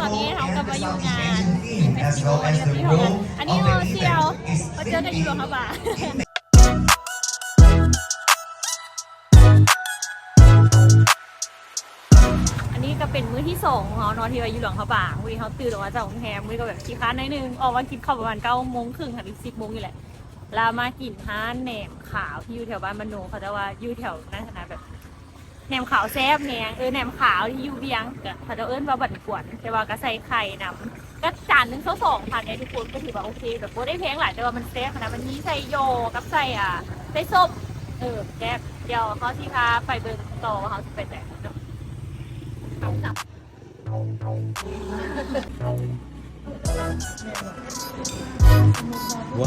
ຕອນນີ້ເຮົາກໍມາຢູ່ງານເຟສຕິວອລທີ່ຫ້ອງງານ ອັນນີ້ເຮົາສ່ຽວມາເຈີກັນຢູ່ຫຼວງພະບາງ. ອັນນີ້ກໍເປັນມື້ທີສອງຂອງເຮົາເນາະ ທີ່ວ່າຢູ່ຫຼວງພະບາງ. ມື້ນີ້ເຮົາຕື່ນອອກມາຈາກໂຮງແຮມ ມື້ນີ້ກໍແບບຂີ້ຄ້ານໜ້ອຍໜຶ່ງ ອອກມາກິນເຂົ້າປະມານເກົ້າໂມງເຄິ່ງ ຫາສິບໂມງນີ້ແຫຼະ ແລ້ວມາກິນຮ້ານແໜມຂາວທີ່ຢູ່ແຖວບ້ານມະໂນ ເຂົາເຈົ້າວ່າຢູ່ແຖວນັ້ນຫັ້ນນະ ແບບ ແໜມຂາວແຊບແຮງ ເອີ ແໜມຂາວທີ່ຢູ່ວຽງ ກະເຂົາເຈົ້າເອີ້ນວ່າບັນກວນ ແຕ່ວ່າກໍໃສ່ໄຂ່ນຳ ກໍຈານໜຶ່ງຊາວສອງພັນເດ້ທຸກຄົນ ກໍຖືວ່າໂອເຄ ແບບບໍ່ໄດ້ແພງຫຼາຍ ແຕ່ວ່າມັນແຊບຫັ້ນນະ ມັນມີໃສ່ຍໍກັບໃສ່ ອ່າ ໃສ່ສົ້ມ ເອີ ແຊບ. ດຽວເຮົາຊິພາໄປເບິ່ງຕໍ່ວ່າເຮົາຊິໄປໃສເນາະ. ໂອ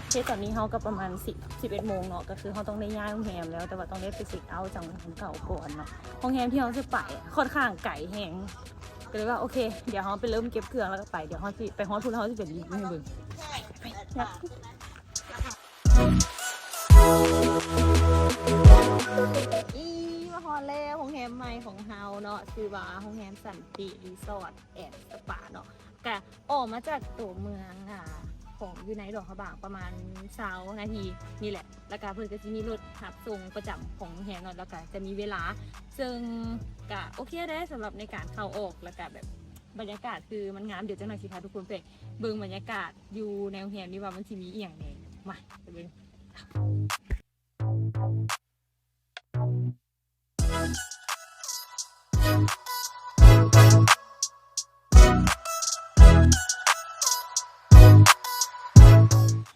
ເຄ ຕອນນີ້ເຮົາກໍປະມານສິບ ສິບເອັດໂມງເນາະ ກໍຄືເຮົາຕ້ອງໄດ້ຍ້າຍໂຮງແຮມແລ້ວ ແຕ່ວ່າຕ້ອງໄດ້ໄປເຊັກເອົາຈາກໂຮງແຮມເກົ່າກ່ອນເນາະ. ໂຮງແຮມທີ່ເຮົາຈະໄປຄ່ອນຂ້າງໄກແຮງ ກໍເລີຍວ່າ ໂອເຄ ດຽວເຮົາໄປເລີ່ມເກັບເຄື່ອງ ແລ້ວກໍໄປ ດຽວເຮົາຊິໄປຮອດພຸ້ນ ເຮົາຊິໄປຣີວິວໃຫ້ເບິ່ງ. ອີ ມາຮອດແລ້ວ ໂຮງແຮມໃໝ່ຂອງເຮົາເນາະ ຊື່ວ່າໂຮງແຮມສັນຕິຣີສອດແອນສະປາເນາະ. ກະອອກມາຈາກຕົວເມືອງ ອ່າ ຂອງ ຢູ່ໃນຫຼວງພະບາງປະມານຊາວນາທີນີ້ແຫຼະ ແລ້ວກະເພິ່ນກະຊິມີລົດຮັບສົ່ງປະຈຳຂອງໂຮງແຮມເນາະ ແລ້ວກະຈະມີເວລາ ເຊິ່ງກະໂອເຄເດ້ ສຳລັບໃນການເຂົ້າອອກ ແລ້ວກະແບບບັນຍາກາດຄືມັນງາມ. ດຽວຈັກໜ່ອຍຊິພາທຸກຄົນໄປເບິ່ງບັນຍາກາດຢູ່ໃນໂຮງແຮມນີ້ວ່າມັນຊິມີອີ່ຫຍັງແດ່. ມາ ໄປເບິ່ງ.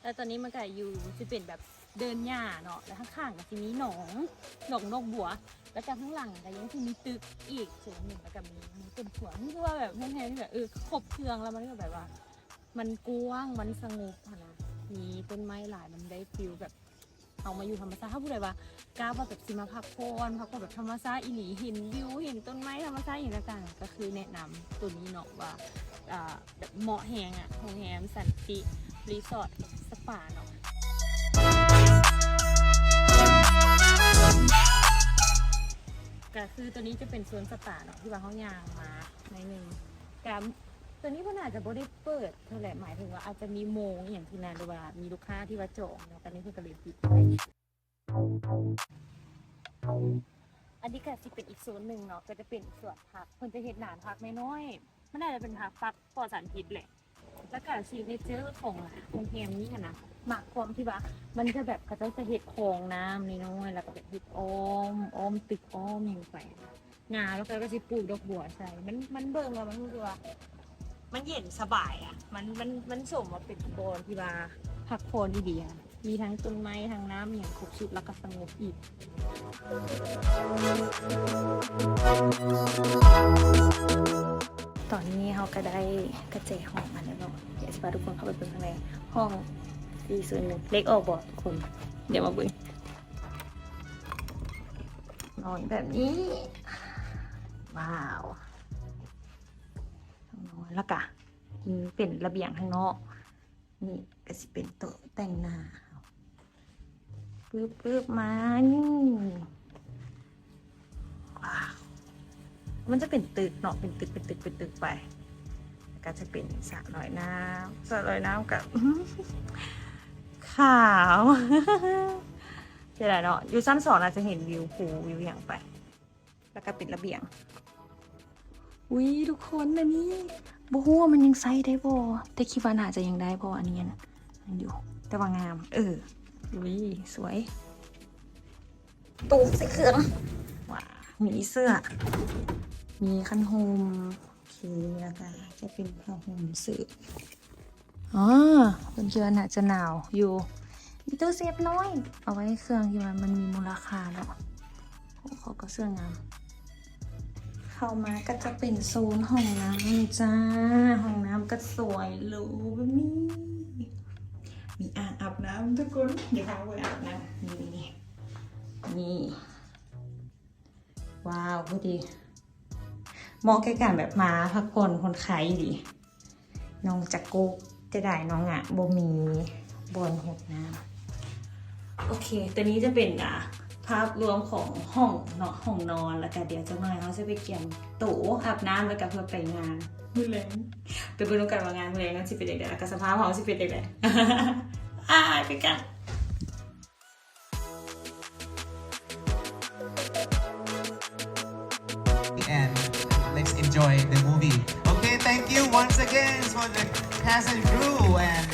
ແລ້ວຕອນນີ້ມັນກະຢູ່ ຊິເປັນແບບເດີ່ນຫຍ້າເນາະ ແລ້ວຂ້າງໆ ກະຊິມີໜອງ ໜອງດອກບົວ ແລ້ວກະຂ້າງຫຼັງກະຍັງຊິມີຕຶກອີກໂຊນໜຶ່ງ ແລ້ວກະມີ ມີຕົ້ນຂວາງ. ຄືວ່າແບບໂຮງແຮມທີ່ແບບ ເອີ ຄົບເຄື່ອງ ແລ້ວມັນກະແບບວ່າ ມັນກວ້າງ ມັນສະຫງົບຫັ້ນນະ ມີຕົ້ນໄມ້ຫຼາຍ ມັນໄດ້ຟີລແບບ ເຮົາມາຢູ່ທຳມະຊາດ. ຖ້າຜູ້ໃດວ່າ ກະວ່າແບບຊິມາພັກຜ່ອນ ພັກຜ່ອນແບບທຳມະຊາດອີ່ຫຼີ ເຫັນວິວ ເຫັນຕົ້ນໄມ້ ທຳມະຊາດອີ່ຫຍັງຕ່າງໆ ກໍຄືແນະນຳໂຕນີ້ເນາະ ວ່າ ອ່າ ແບບເໝາະແຮງອະ ໂຮງແຮມສັນຕິຣີສອດສະປາເນາະ. ກໍຄືໂຕນີ້ຈະເປັນໂຊນສະປາເນາະ ທີ່ວ່າເຮົາຍ່າງມາໜ້ອຍໜຶ່ງ. ກໍໂຕນີ້ເພິ່ນອາດຈະບໍ່ໄດ້ເປີດເທົ່າໃດ ໝາຍເຖິງວ່າອາດຈະມີໂມງອີ່ຫຍັງຊີ້ນະ ຫຼືວ່າມີລູກຄ້າທີ່ວ່າຈອງເນາະ ຕອນນີ້ເພິ່ນກໍເລີຍປິດໄປ. ອັນນີ້ກໍຊິເປັນອີກໂຊນໜຶ່ງເນາະ ກໍຈະເປັນສວນຜັກ ເພິ່ນຈະເຮັດໜານຜັກນ້ອຍໆ ມັນໜ້າຈະເປັນຜັກ ຜັກປອດສານພິດແຫຼະ. ແລ້ວກໍຊິກເນເຈີຂອງໂຮງແຮມນີ້ຫັ້ນນະ ມັກຄວາມທີ່ວ່າມັນຈະແບບ ເຂົາເຈົ້າຈະເຮັດຄອງນ້ຳນ້ອຍໆ ແລ້ວກໍແບບເຮັດອ້ອມ ອ້ອມຕຶກອ້ອມຫຍັງໄປ ງາມ ແລ້ວກໍ ກໍຊິປູກດອກບົວໃສ່ ມັນ ມັນເບິ່ງແລ້ວມັນຮູ້ສຶກວ່າ ມັນເຢັນສະບາຍອະ ມັນ ມັນ ມັນສົມວ່າເປັນບ່ອນທີ່ວ່າພັກຜ່ອນອີ່ຫຼີອະ ມີທັງຕົ້ນໄມ້ ທັງນ້ຳ ອີ່ຫຍັງຄົບຊຸດ ແລ້ວກໍສະຫງົບອີກ. ຕອນນີ້ເຮົາກໍໄດ້ກະແຈຫ້ອງມາແລ້ວເນາະ ດຽວຊິພາທຸກຄົນເຂົ້າໄປເບິ່ງຂ້າງໃນ ຫ້ອງສີ່ສູນໜຶ່ງ ເລກອອກບໍ່ທຸກຄົນ? ດຽວມາເບິ່ງ ນອນແບບນີ້ ວ້າວ ນອນ ແລ້ວກະ ນີ້ເປັນລະບຽງທາງນອກ ນີ້ກໍຊິເປັນໂຕະແຕ່ງໜ້າ ປຶບໆ ມານີ້ ວ້າວ ມັນຈະເປັນຕຶກເນາະ ເປັນຕຶກ ເປັນຕຶກ ເປັນຕຶກໄປ ກໍຈະເປັນສະລອຍນ້ຳ ສະລອຍນ້ຳກໍ ຂາວ ເສຍດາຍເນາະ ຢູ່ຊັ້ນສອງອາດຈະເຫັນວິວພູ ວິວຫຍັງໄປ. ແລ້ວກໍເປັນລະບຽງ. ອຸ້ຍ ທຸກຄົນ ອັນນີ້ບໍ່ຮູ້ວ່າມັນຍັງໃຊ້ໄດ້ບໍ່ ແຕ່ຄິດວ່າໜ້າຈະຍັງໄດ້ ເພາະວ່າອັນນີ້ຍັງຢູ່ ແຕ່ວ່າງາມ. ເອີ ອຸ້ຍ ສວຍ ຕູ້ໃສ່ເຄື່ອງ ວ້າວ ມີເສື້ອ ມີຄັນຫົ່ມ ໂອເຄ ແລ້ວກໍຈະເປັນຜ້າຫົ່ມເສີມ. ອໍ ເພິ່ນຄິດວ່າໜ້າຈະໜາວຢູ່ ມີຕູ້ເຊຟນ້ອຍ ເອົາໄວ້ເຄື່ອງທີ່ວ່າມັນມີມູນລະຄ່າເນາະ. ໂອ້ ເຂົາກໍເສື້ອງາມ. ເຂົ້າມາກໍຈະເປັນໂຊນຫ້ອງນ້ຳນີ້ຈ້າ ຫ້ອງນ້ຳກໍສວຍຫຼູແບບນີ້ ມີອ່າງອາບນ້ຳທຸກຄົນ ດຽວພາໄປອາບນ້ຳ ນີ້ ນີ້ ນີ້. ວ້າວ ພໍດີ ເໝາະແກ່ການແບບມາພັກຜ່ອນຜ່ອນຄາຍອີ່ຫຼີ. ນ້ອງຈັກກຸ ເສຍດາຍນ້ອງອະ ບໍ່ມີບ່ອນຫົດນ້ຳ. ໂອເຄ ຕົວນີ້ຈະເປັນ ອ່າ ໂຖ ພາບລວມຂອງຫ້ອງເນາະ ຫ້ອງນອນ ແລ້ວກະດຽວຈັກໜ່ອຍເຮົາຊິໄປກຽມໂຕອາບນ້ຳ ແລ້ວກະເພື່ອໄປງານມື້ແລງ. ໄປເບິ່ງນຳກັນວ່າງານມື້ແລງມັນຊິເປັນຈັ່ງໃດ ແລ້ວກະສະພາບເຮົາຊິເປັນຈັ່ງໃດ. ອ້າຍ ໄປກັນ. And let's enjoy the movie. Okay, thank you once again for the cast and crew and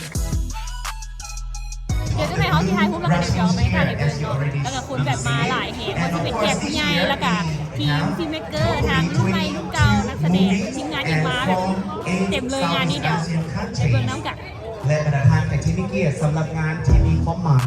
ດຽວຈັ່ງໃດເຮົາຊິຖ່າຍຮູບ ແລ້ວກະດຽວເອົາໄປຖ່າຍໃຫ້ເບິ່ງເນາະ. ແລ້ວກະຄົນແບບມາຫຼາຍແຮງ ບໍ່ວ່າຊິເປັນແຂກຜູ້ໃຫຍ່ ແລ້ວກະທີມ filmmaker ທັງລຸ້ນໃໝ່ລຸ້ນເກົ່າ ນັກສະແດງ ທີມງານຫຍັງມາແບບເຕັມເລີຍງານນີ້. ດຽວໄປເບິ່ງນຳກັນ. ແລະ ບັນດາທ່ານແຂກທີ່ມີກຽດ ສຳລັບງານທີ່ມີຄວາມໝາຍ.